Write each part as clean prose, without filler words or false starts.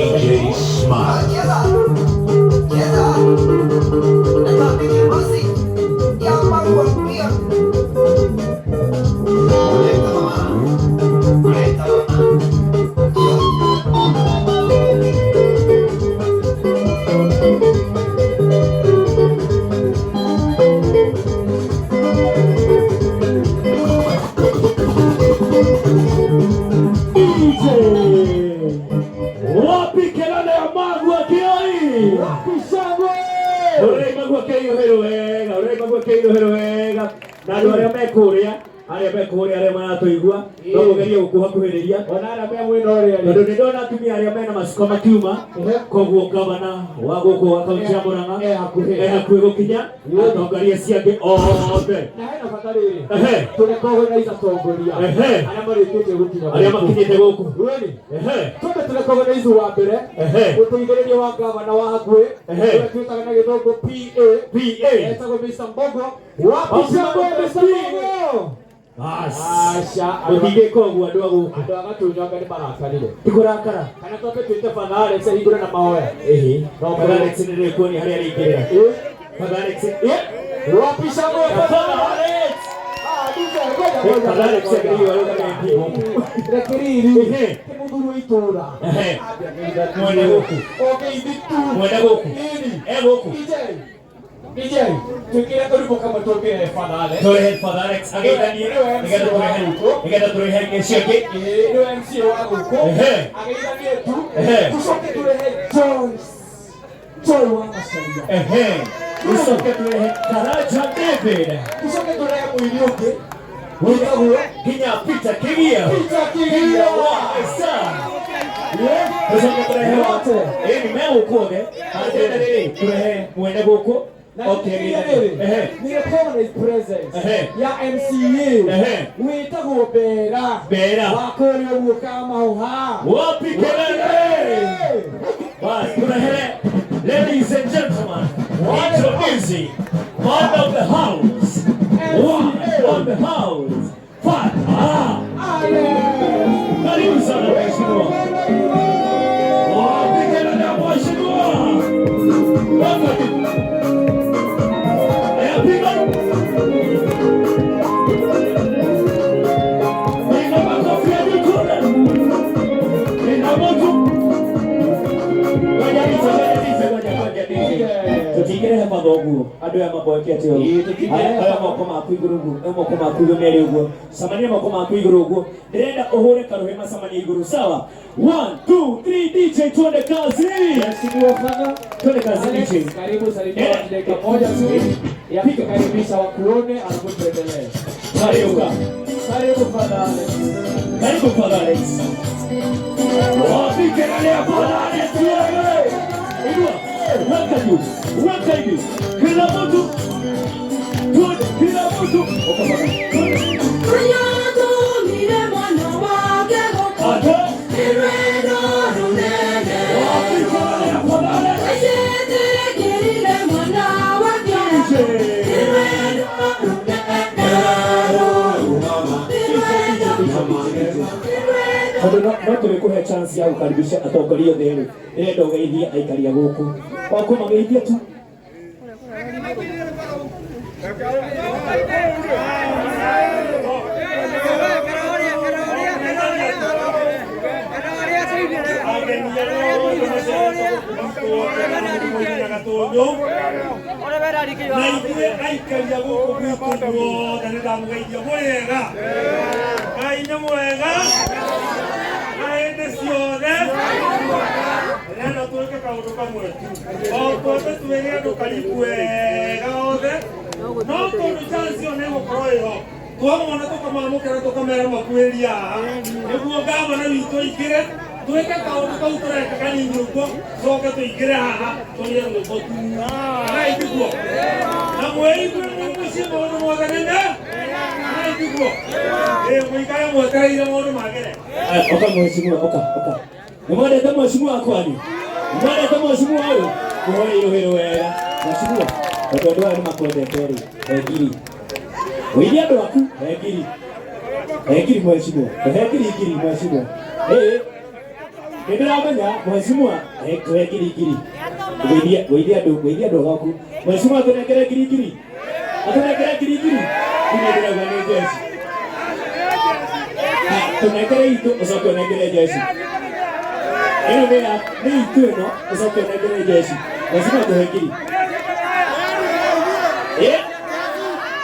DJ Smart. DJ. Wapi kelele ya Magu Akioi? Wapi shangwe? Ũrĩa Magu akĩiyũhĩrwo wega, ũrĩa Magu akĩiyũhĩrwo wega. Na andũ arĩa me kũrĩa, arĩa me kũrĩa arĩa maratũigua, no mũgerie gũkuhakuhĩrĩria. Ona arĩa me mwena ũrĩa Tondũ nĩ ndona atumia arĩa mena macuka makiuma, koguo gavana wa gũkũ wa kaunti ya Murang'a e hakuhĩ. e hakuhĩ gũkinya, atongoria ciangĩ othe. Na hena bata rĩrĩ. Ehe, Tũrekogonaiza atongoria Ehe. arĩa marĩkĩtie gũkinya arĩa makinyĩte gũkũ. Rwĩrĩ. Ehe, Twambe tũrekogonaize wa mbere Ehe. mũteithĩrĩria wa gavana wa hakuhĩ Ehe. ũrĩa twĩtaga na gĩthũngũ PA PA. etagwo Mr. Mbogo. Wapi Wapi shangwe shangwe, Mr. Mbogo? Aca. Gũtingĩka ũguo andũ a gũkũ. Andũ a Gatunyu anga nĩ marakarire. Ti kũrakara. Kana twambe twĩte Father Alex ahingũre na mahoya. Ĩhĩ. No, Father Alex nĩ ndĩkuonia harĩa arĩingĩrĩra. Father Alex. Wapi shangwe ya Father Father Alex. Ah, DJ, ngoja, ngoja, Father Alex ngoja. agĩrĩirwo arũgame MP gũkũ. Rekeriri. Ehe. Ti mũthuri wa itũra. Ehe. Ambia Mwene gũkũ. Ũngĩithi tu. Mwene gũkũ. Nini? E gũkũ. DJ. DJ, twĩkĩre tũrimũ kamwe tũngĩre Father Alex. Tũrehe Father Alex ageithanie nĩgetha tũrehe nĩgetha tũrehe icio ingĩ. Ĩĩ, nĩwe MC wa gũkũ. Ehe. Ageithanie tu. Ehe. Tũcoke tũrehe Joyce. Joy wa Macharia. Ehe. Ucoke tũrehe Karanja David. Tũcoke tũrehe mũini ũngĩ wĩtagwo Kinya Peter Kigia. Peter Kigia. Tucoke tũrehe Wote. Ĩni me gũkũ othe. Atenda rĩrĩ tũrehe mwene gũkũ. Na Okay, nĩ rĩrĩ, ehe. nĩ recognize presence Ehe. ya MCA Ehe. wĩtagwo Bera Bera. wa kũrĩa ũguo Kamauha. Wapi kelele? Bas, turehere. Ladies and gentlemen, introducing man of the house. One of the house. Father. Alex. Karibu sana mheshimiwa. Wapi kelele mheshimiwa? Wako tu. Eh, piga. Piga makofi ya mikono. Nina moto. Ngoja nize, ngoja nize, ngoja, ngoja nize. Tũtingĩrehe mathoguo andũ aya maboeke atĩ ũũ. Ĩĩ, tũtingĩrehe Aya, oya moko maku igũrũ ũguo, oya moko maku igũrũ merĩ ũguo, camania moko maku igũrũ ũguo, ndĩrenda ũhũre karũhĩ macamania igũrũ, sawa? 1 2 3 DJ twende kazi. Mheshimiwa Father Twende kazi Alex, DJ. karibu salimia watu dakika moja tu ya kukaribisha wakuone, alafu tuendelee. Karibu. Karibu Father Alex. Karibu Father Alex. Wapi kelele ya Father Alex wewe? Inua, weka juu, weka hivi. Kila mtu twende, kila mtu. Oka baba. Twende. Ate. Wapi kelele ya Father Alex? Tondũ no tũrĩ kũhe chance ya gũkaribisha atongoria othe rĩ, ndĩrenda ũgeithie aikari a gũkũ o kũmageithia tu. Na ithuĩ aikari a gũkũ gwitũ guothe nĩ ndamũgeithia mũrĩega Ngai nĩ mwega na hĩndĩ ciothe ndĩrenda twĩke kaũndũ kamwe tu o twambe twĩre andũ karibu wega othe no tondũ chance ĩyo nĩ ĩgũkorwo ĩho twamona tũkamamũkĩra tũkamera makuĩria haha nĩguo ngavana witũ aingĩre twĩke kaũndũ kau tũreka kanini ũguo coke tũingĩre haha tũrĩe rwĩmbo tu naitiguo na mwĩigue mwĩ mũciĩ maũndũ mothe nene naitiguo ĩ mũikare mwetereire maũndũ magĩre. Aya, oka mheshimiwa, oka, oka. Nĩ mwendete mheshimiwa kwani? Nĩ mwendete mheshimiwa ũyũ? Mũhũre irũhĩrũ wega. Mheshimiwa, tondũ andũ aya nĩ makwendete rĩ, he ngiri. Ũithie andũ aku, he ngiri. He ngiri mheshimiwa, he ngiri ngiri mheshimiwa. Ĩĩ. Nĩ ndĩramenya mheshimiwa, he he ngiri ngiri. Ũgeithie, ũgeithie andũ, ũgeithie andũ gaku. Mheshimiwa atũnengere ngiri ngiri. Atũnengere ngiri ngiri. Ngiri ndĩrauga nĩ jeshi. Tũnengere itũ ũcoke ũnengere jeshi. Ĩno nĩ ya nĩ itũ ĩno ũcoke ũnengere jeshi. Mheshimiwa tũhe ngiri. Ĩ?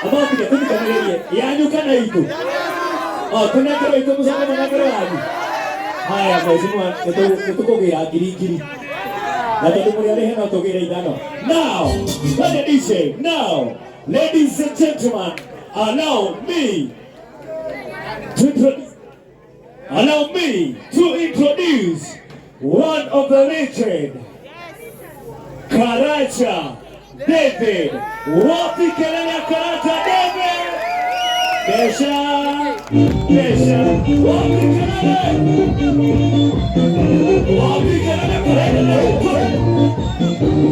Amokire tũthikanĩrĩrie yanyu kana itũ? O tũnengerwo itũ mũcoke mũnengerwo yanyu. Haya mheshimiwa nĩtũkũgĩra ngiri ngiri. Na tondũ mũrĩ arĩhe no tũgĩre ithano. Now, twende DJ, now, ladies and gentlemen, allow me to introduce, allow me to introduce one of the legend, Karacha David. Wapi kelele ya Karacha David? Kesha, kesha. Wapi kelele? Wapi kelele Karacha David?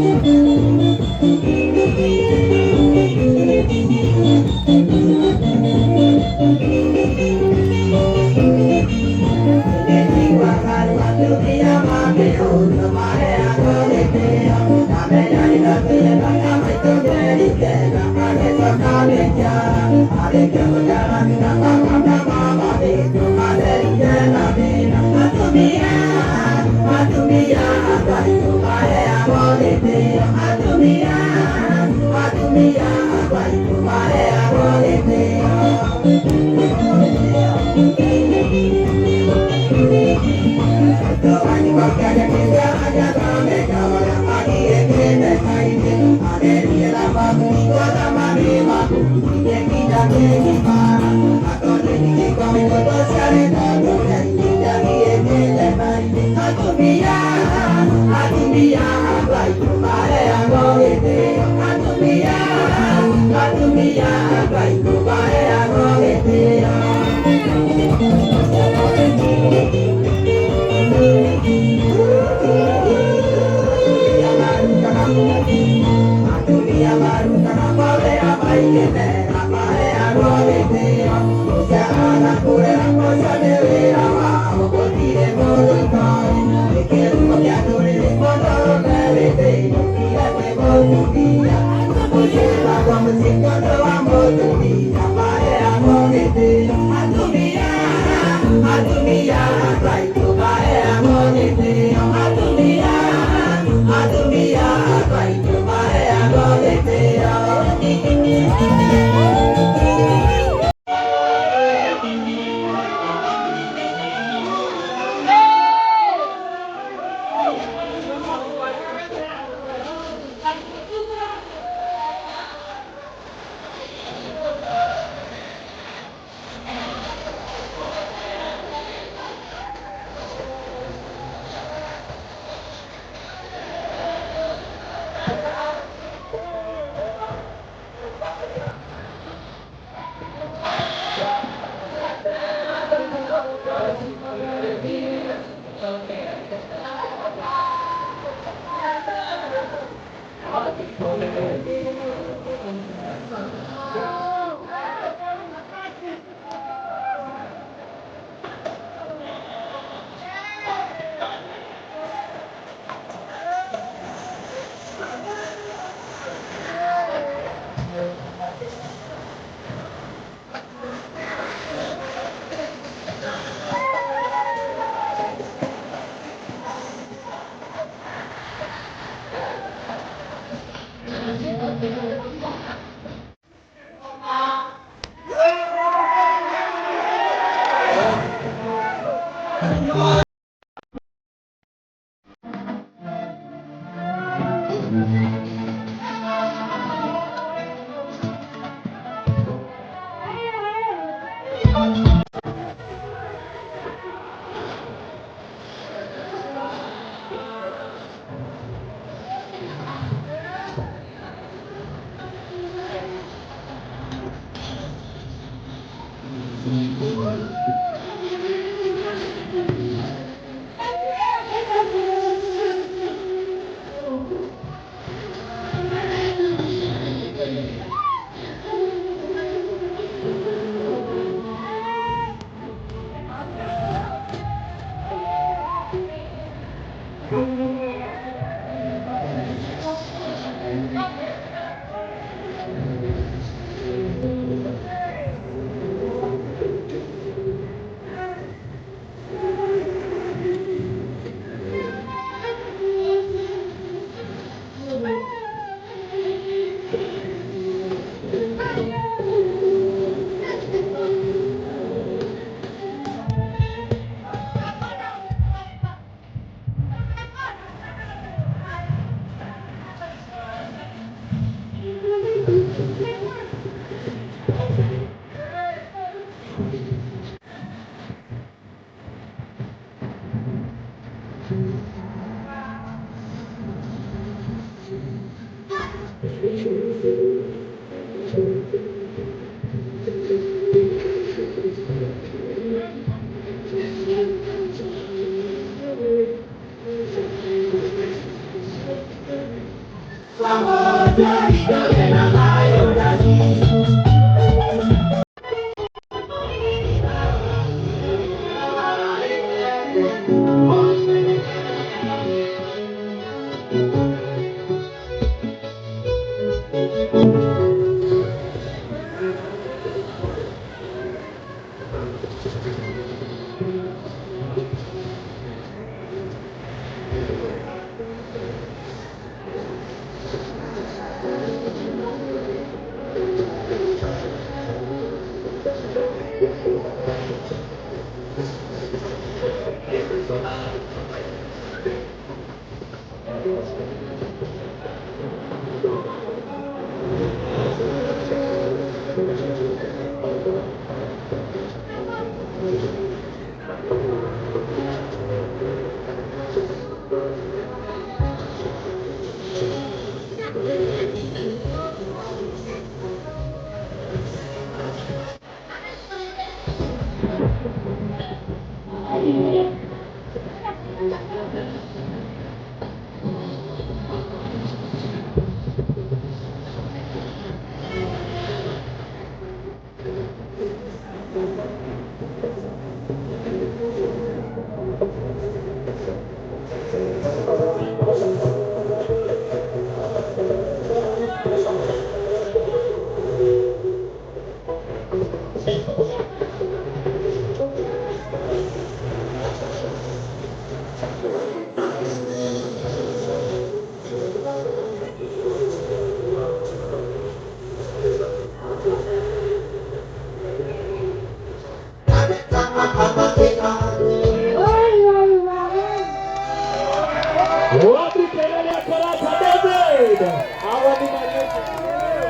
Wapi kelele ya Karata David? Hawa ni malezi.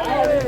Hawa ni